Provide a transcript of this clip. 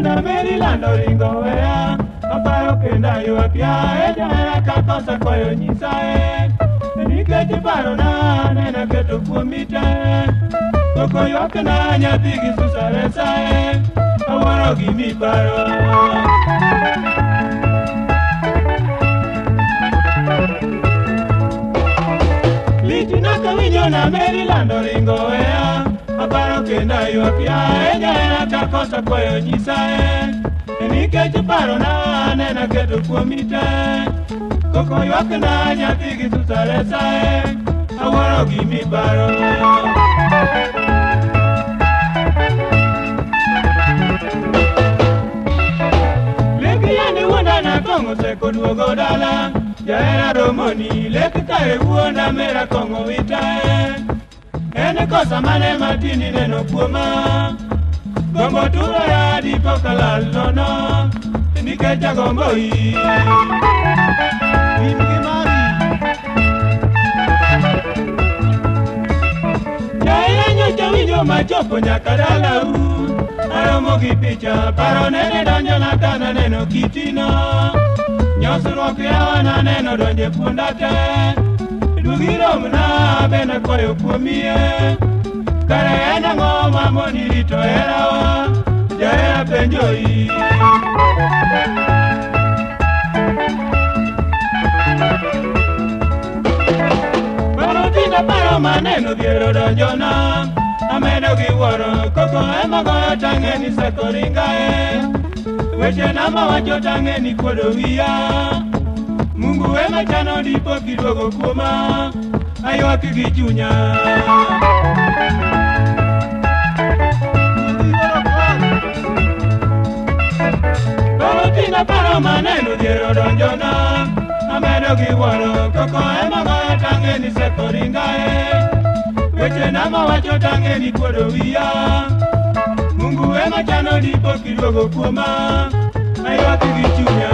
Kawinjo na Maryland oringo weya, aparo kendo aywak yaye jahera kakosa kwayo nyisaye. Nikech parona nena keto kuomi te, koko ywakna nyathi gi susa resae, awuoro gimiparo. Lichna kawinjo na Maryland oringo weya, aparo kendo aywak yaye jahera kakosa kwayo nyisaye. Nikech parona nena keto kuomi te, koko ywakna nyathi gi susa resae, awuoro gimiparo. Lek yande wuonda na kong'o osekoduogo dala, jahera romoni lek kare wuonda mera kong'o witae. En kosa mane matini neno kuoma, gombo turora dipo kalal nono, nikech agombo i. Pim gi mari. Jahera nyocha winjo machopo nyaka dalau, aromo gi picha, paro nene donjona ka naneno kitino. Nyosruok yawa naneno donje fuonda te, duogi romna bende akwayo kuomie. Kare en ang'o mamoni rito herawa, jahera penjoi. Paro tinda paro maneno dhier odonjona, amedo gi wuoro koko ema goyo tang'e ni seko ringae. Wechena mawacho tang'e ni kuodo wiya, Mungu ema chano dipo kiduogo kuoma, aywak gi chunya. Iwuoro kwan. Paro tinda paro maneno dhier odonjona, amedo gi wuoro koko ema goyo tang'e ni seko ringae. Wechena mawacho tang'e ni kuodo wiya, Mungu ema chano dipo kiduogo kuoma, aywak gi chunya.